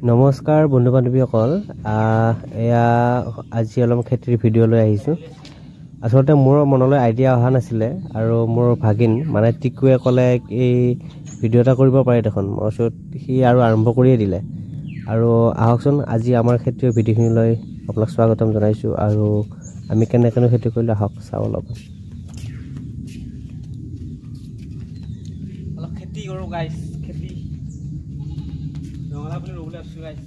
নমস্কাৰ বন্ধু বান্ধৱীসকল, এয়া আজি অলপ খেতিৰ ভিডিঅ' লৈ আহিছোঁ। আচলতে মোৰ মনলৈ আইডিয়া অহা নাছিলে আৰু মোৰ ভাগিন মানে টিকুৱে ক'লে এই ভিডিঅ' এটা কৰিব পাৰি দেখোন। মই কৈছোঁ সি আৰু আৰম্ভ কৰিয়ে দিলে। আৰু আহকচোন আজি আমাৰ খেতিৰ ভিডিঅ'খিনি লৈ আপোনাক স্বাগতম জনাইছোঁ। আৰু আমি কেনেকৈনো খেতি কৰিলোঁ আহক চাওঁ অলপ। অলপ খেতি কৰোঁ গাইছ, খেতি ৰঙালাও পুলি ৰুবলৈ আসছো গাইছ।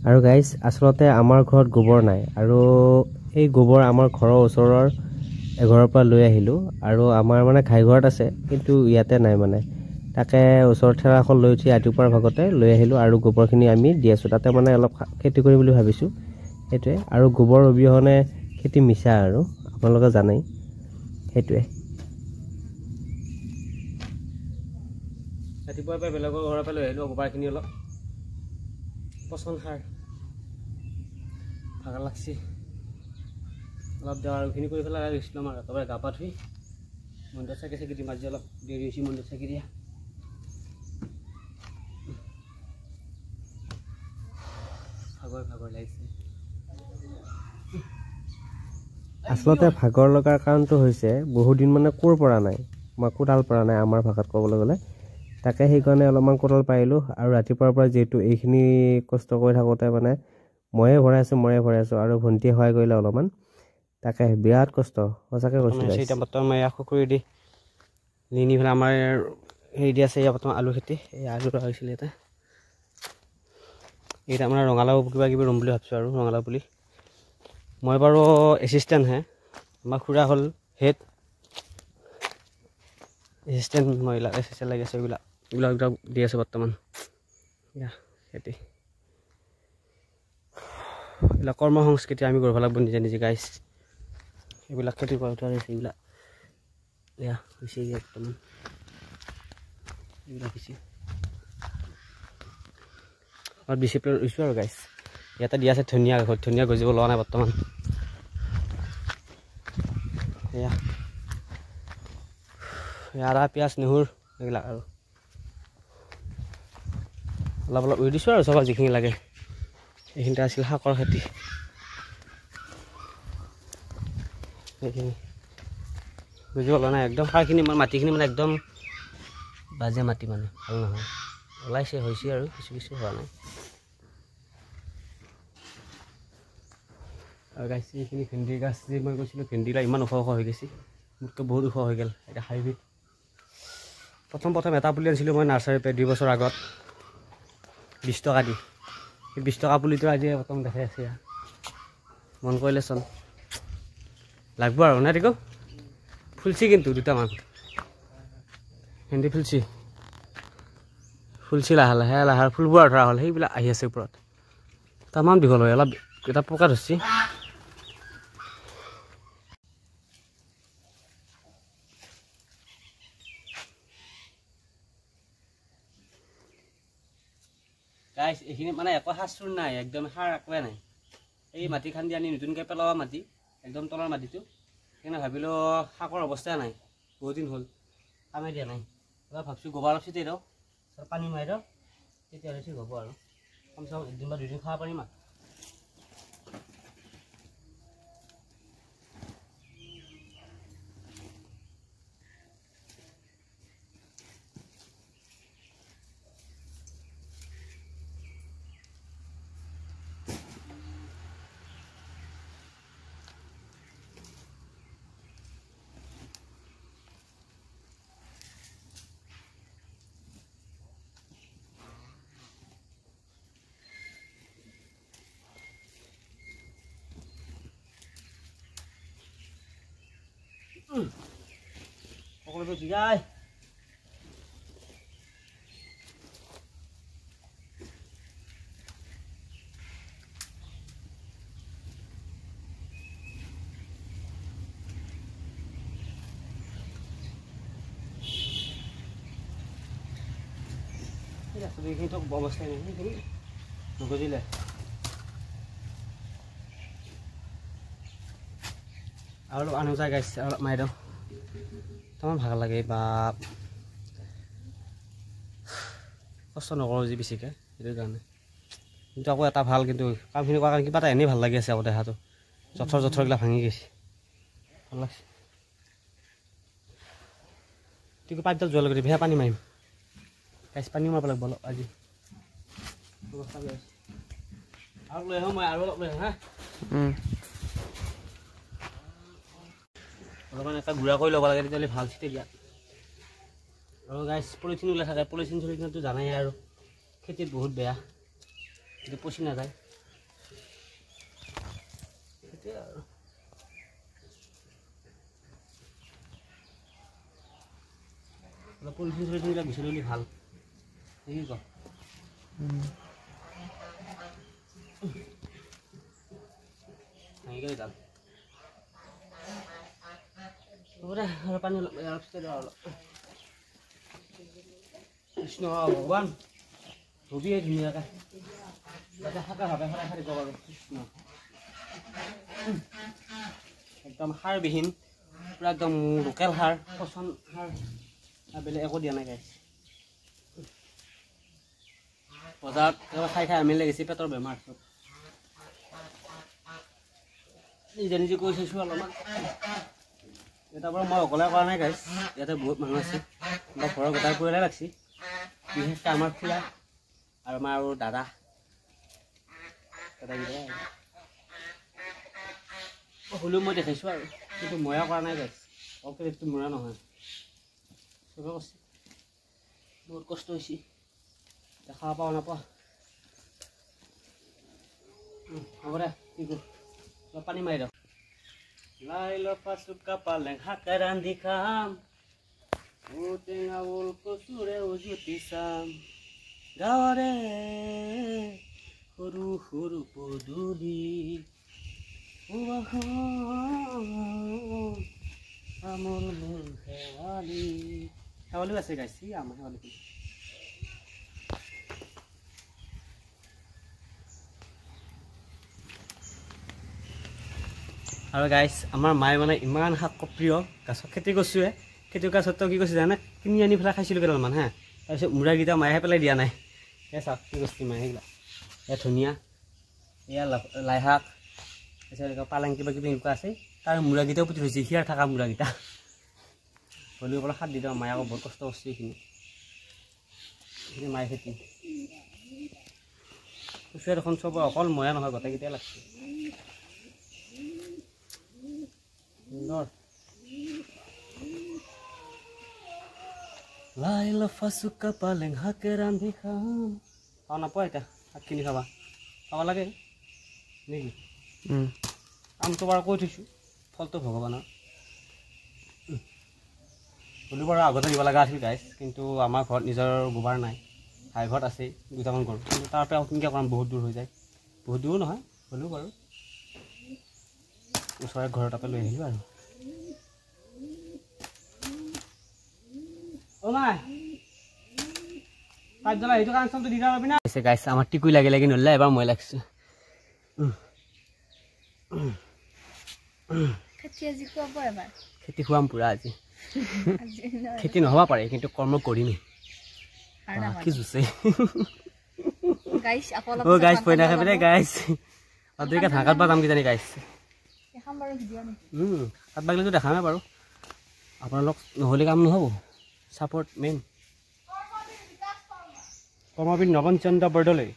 আৰু গাইছ আচলতে আমাৰ ঘৰত গোবৰ নাই আৰু এই গোবৰ আমাৰ ঘৰৰ ওচৰৰ এঘৰৰ পৰা লৈ আহিলোঁ। আৰু আমাৰ মানে ঘাই ঘৰত আছে কিন্তু ইয়াতে নাই, মানে তাকে ওচৰৰ ঠেলাখন লৈ উঠি ৰাতিপুৱাৰ ভাগতে লৈ আহিলোঁ। আৰু গোবৰখিনি আমি দি আছোঁ তাতে, মানে অলপ খেতি কৰিম বুলি ভাবিছোঁ সেইটোৱে। আৰু গোবৰ অবিহনে খেতি মিছা আৰু আপোনালোকে জানেই সেইটোৱে। ৰাতিপুৱাৰ পৰা বেলেগৰ ঘৰৰ পৰা লৈ আহিলোঁ গোবৰখিনি, অলপ পচন সাৰ ভাগৰ লাগছি অলপ দেৱা এইখিনি কৰি পেলাই গৈছিলোঁ। আমাৰ একেবাৰে গা পা ধুই মন্দিৰত চাকি চাকি দিম। আজি অলপ দেৰি হৈছে মন্দিৰত চাকি দিয়া। ভাগৰ ভাগৰ লাগিছে। আচলতে ভাগৰ লগাৰ কাৰণটো হৈছে বহুদিন মানে কোৰ পৰা নাই, মই কোদাল পৰা নাই আমাৰ ভাষাত ক'বলৈ গ'লে, তাকে সেইকাৰণে অলপমান কোদাল পাৰিলোঁ। আৰু ৰাতিপুৱাৰ পৰা যিহেতু এইখিনি কষ্ট কৰি থাকোঁতে মানে ময়ে ভৰাই আছোঁ আৰু ভণ্টিয়ে সহায় কৰিলে অলপমান, তাকে বিৰাট কষ্ট সঁচাকৈ কৈছোঁ। এতিয়া বৰ্তমান মই খুকুৰি দি নি পেলাই আমাৰ হেৰি দি আছে। এয়া বৰ্তমান আলু খেতি, এই আলু ৰোৱা হৈছিলে ইয়াতে। এইটা আমাৰ ৰঙালাও কিবা কিবি ৰুম বুলি ভাবিছোঁ। আৰু ৰঙালাও পুলি মই বাৰু এছিষ্টেণ্টহে, আমাৰ খুৰা হ'ল হেড এছিষ্টেণ্ট, মই এইবিলাক এছিষ্টেণ্ট লাগি আছোঁ, এইবিলাক এইবিলাক এইবিলাক দি আছোঁ বৰ্তমান। এয়া খেতি এইবিলাক কৰ্ম সংস্কৃতি আমি কৰিব লাগিব নিজে নিজে গাইছ। এইবিলাক খেতি কৰি উঠা হৈছে, এইবিলাক এয়া হৈছে বৰ্তমান, এইবিলাক হৈছে অলপ ডিচিপ্লিন ৰুইছোঁ আৰু গাইছ। ইয়াতে দিয়া আছে ধনিয়া, ধনিয়া গজিব লোৱা নাই বৰ্তমান। এয়া আদা পিঁয়াজ নহৰু এইবিলাক আৰু অলপ অলপ ৰুই দিছোঁ আৰু চব যিখিনি লাগে। এইখিনিতে আছিল শাকৰ খেতি, সেইখিনি গজিব লোৱা নাই একদম। সাৰখিনি মানে মাটিখিনি মানে একদম বাজে মাটি, মানে ভাল নহয়। ওলাইছে হৈছে আৰু কিছু কিছু হোৱা নাই। আৰু গাইছ এইখিনি ভেন্দিৰ গাছ যে মই কৈছিলোঁ, ভেন্দিবিলাক ইমান ওখ ওখ হৈ গৈছে, মোতকৈ বহুত ওখ হৈ গ'ল। এতিয়া হাইব্ৰীড প্ৰথম প্ৰথম এটা পুলি আনিছিলোঁ মই নাৰ্চাৰীৰ পৰা 2 বছৰ আগত 20 টকা দি। সেই 20 টকা পুলিটো আজি প্ৰথম দেখাই আছে। মন কৰিলেচোন লাগব আৰু নাই দেখো ফুলছি কিন্তু দুটামান ভেন্দি ফুলছি, ফুলছি লাহে লাহে লাহে ফুলবোৰ আৰু ধৰা হ'ল। সেইবিলাক আহি আছে ওপৰত, তামাম দীঘল হয়, অলপ এটা পোকা ধৰছি। গাইছ এইখিনি মানে একো সাৰ চুৰ নাই, একদম সাৰ একোৱে নাই। এই মাটি খান্দি আনি নতুনকৈ পেলোৱা মাটি, একদম তলৰ মাটিটো, সেইকাৰণে ভাবিলোঁ শাকৰ অৱস্থাই নাই, বহুত দিন হ'ল কামেই দিয়া নাই। অলপ ভাবছোঁ গোবৰ অলপ ছিটিয়াই দিওঁ, পানী মাৰি দিওঁ, তেতিয়াহ'লে ঠিক হ'ব আৰু কমচে কম একদিন বা দুদিন খাব পাৰিম আৰু। সকলোকে জিগাই এইখিনিতো অৱস্থাই নাই, সেইখিনি নগজিলে। আৰু অলপ আনো যায় গাইছ, অলপ মাৰি দিওঁ, তামান ভাল লাগে বাপ। কষ্ট নকৰোঁ যে বেছিকৈ, সেইটো কাৰণে। কিন্তু আকৌ এটা ভাল, কিন্তু কামখিনি কৰাৰ কাৰণে কিবা এটা এনেই ভাল লাগি আছে আকৌ দেহাটো। জথৰ জথৰগিলা ভাঙি গৈছে, ভাল লাগছে। তুই পাইপডাল যোৱাৰ লগে বেয়া পানী মাৰিম গাইছ, পানীও মাৰিব লাগিব অলপ আজি। আৰু লৈ আহোঁ মই, আৰু অলপ লৈ আহোঁ। হা, অলপমান এটা গুড়া কৰি ল'ব লাগে, তেতিয়াহ'লে ভাল চিটে দিয়া। আৰু গাইছ পলিথিন ওলাই থাকে, পলিথিন চলিথিনটো জানাই আৰু খেতিত বহুত বেয়া, সেইটো পচি নাযায়। সেইটোৱে আৰু অলপ পলিথিন চলিথিনবিলাক গুচাই ল'লে ভাল, কি ক? ভাঙি গ'লে যাম। হ'ব দে, আৰু পানী অলপ অলপ ছিটাই দিওঁ অলপ। কৃষ্ণ ভগৱান, ধুবিয়ে ধুনীয়াকৈ যাতে শাকে ভাৱে সদায় খাই দিব পাৰোঁ। কৃষ্ণ, একদম সাৰবিহীন, পূৰা একদম লোকেল সাৰ, পচন সাৰ, বেলেগ একো দিয়া নাই গাইছ। বজাৰত খাই খাই আমি লাগিছে পেটৰ বেমাৰ চব। নিজে নিজে কৰি চাইছোঁ অলপমান। এটা বাৰু মই অকলে কৰা নাই গাইছ, ইয়াতে বহুত মানুহ আছে, আমাৰ ঘৰৰ গোটাই পৰিয়ালে লাগছি, বিশেষকৈ আমাৰ খুৰা আৰু আমাৰ আৰু দাদা দাদাকেইটাই হ'লেও মই দেখাইছোঁ আৰু, কিন্তু ময়ে কৰা নাই গাইছ, অকল ক্ৰেডিটটো মোৰে নহয়, চবে কৰিছে। বহুত কষ্ট হৈছে, দেখা পাওঁ নাপোৱা। হ'ব দে, কি কৰোঁ, অলপ পানী মাৰি দিয়ক। লাই লফা চুকা পালেং শাকে ৰান্ধি খাম, ঔটেঙা ওল কচুৰে উজুতি চাম, গাঁৱৰে সৰু সৰু পদূলি আমল মূল শেৱালি। শেৱালিও আছে গাইছি, আমাৰ শেৱালি ফুল। আৰু গাইছ আমাৰ মায়ে মানে ইমান শাক প্ৰিয়, গাছত খেতি কৰিছোঁৱে, খেতি কৰাৰ স্বত্বেও কি কৰিছে জানে, কিনি আনি পেলাই খাইছিলোঁ কেইডালমান। হা, তাৰপিছত মূৰাকেইটা মায়েহে পেলাই দিয়া নাই। এই চাওক কি কৰিছে মায়ে, সেইগিলা এয়া ধনিয়া, এয়া লাই শাক, তাৰপিছত পালেং কিবা কিবি এনেকুৱা আছে, তাৰ মূৰাকেইটাও পুতি থৈছে, সিয়াৰ থকা মূৰাকেইটা। হ'লেও বোলে সাত দি দিওঁ, মায়ে আকৌ বহুত কষ্ট কৰিছে এইখিনি, এইখিনি মায়ে খেতি। কচুৱে দেখোন চব অকল ময়া নহয়, গোটেইকেইটাই লাগছে। সুন্দৰ। লাই লফা চুকা পালেং শাকে ৰান্ধি খাম। খাব নাপোৱা এতিয়া, শাক কিনি খাবা, খাব লাগে নেকি? আমটো বাৰু কৈ থৈছোঁ, ফলটো ভগৱানৰ। হ'লেও বাৰু আগতে দিব লগা আছিল গাইছ, কিন্তু আমাৰ ঘৰত নিজৰ গোবৰ নাই, ভাই ঘৰত আছেই দুটামান গৰু, কিন্তু তাৰ পৰা কেনেকৈ কৰাম, বহুত দূৰ হৈ যায়, বহুত দূৰো নহয় হ'লেও বাৰু ওচৰে ঘৰৰ তাৰপৰা লৈ আহিলোঁ আৰু। গাইছ আমাৰ টিকুই লাগি লাগি নললে, এবাৰ মই লাগছো। খেতি খুৱাম পুৰা আজি, খেতি নহ'ব পাৰে কিন্তু কৰ্ম কৰিমেই। কি যুঁজে অ' গাইছ, পই নাখাবি দেই গাইছ, দেৰিকৈ ধান কাটবা যাম কিজানি গাইছ। কাটবা গ'লেতো দেখামেই বাৰু আপোনালোক, নহ'লে কাম নহ'ব। Support main. কৰ্মবীৰ নৱন চন্দ্ৰ বৰদলৈ।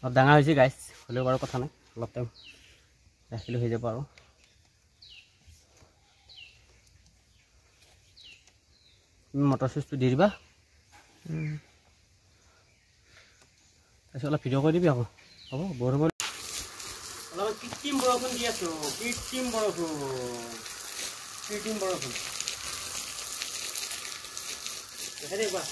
অলপ ডাঙৰ হৈছে গাইছ, হ'লেও বাৰু কথা নাই, অলপ টাইম ৰাখিলেও হৈ যাব আৰু। তুমি মটৰ চুইচটো দি দিবা, তাৰপিছত অলপ ভিডিঅ' কৰি দিবি আকৌ। হ'ব, বহুত সময় অলপ কৃত্ৰিম বৰষুণ দি আছোঁ, কৃত্ৰিম বৰষুণ, কৃত্ৰিম বৰষুণ দেখাই দেই কোৱা।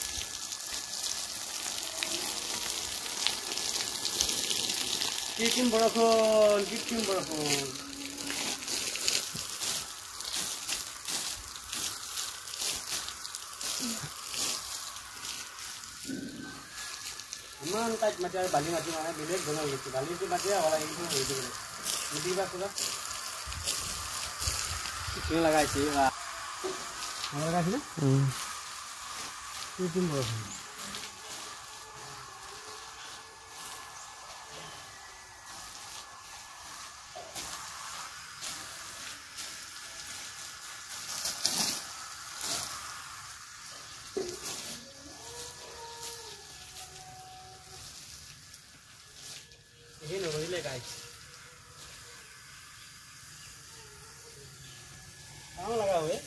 কৃত্ৰিম বৰষুণ, কৃত্ৰিম বৰষুণ। ইমান টাইট মাটি আৰু বালি মাটি, মানে বেলেগ ধৰণৰ হৈ গৈছে। বালিটো মাটিয়ে হ'ব লাগে, কিন্তু হেৰিটো বেলেগ। নিদিবা কিবা। ধুনীয়া লগা হৈছে। ভাল লগা হৈছে। কৃত্ৰিম বৰষুণ। এই নগজিলে গাইছ, কাম লগা হয়।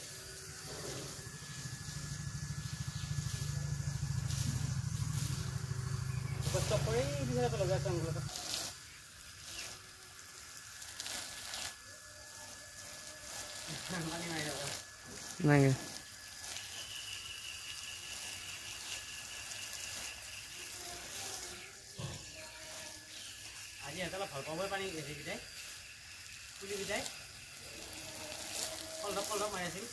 কৰি লগাই আছে। নাই। আজি এটা ভাল পাবই পানী হেৰিকেইটাই, পুলিকেইটাই কলঢপ কলঢপ মাৰি আছিল।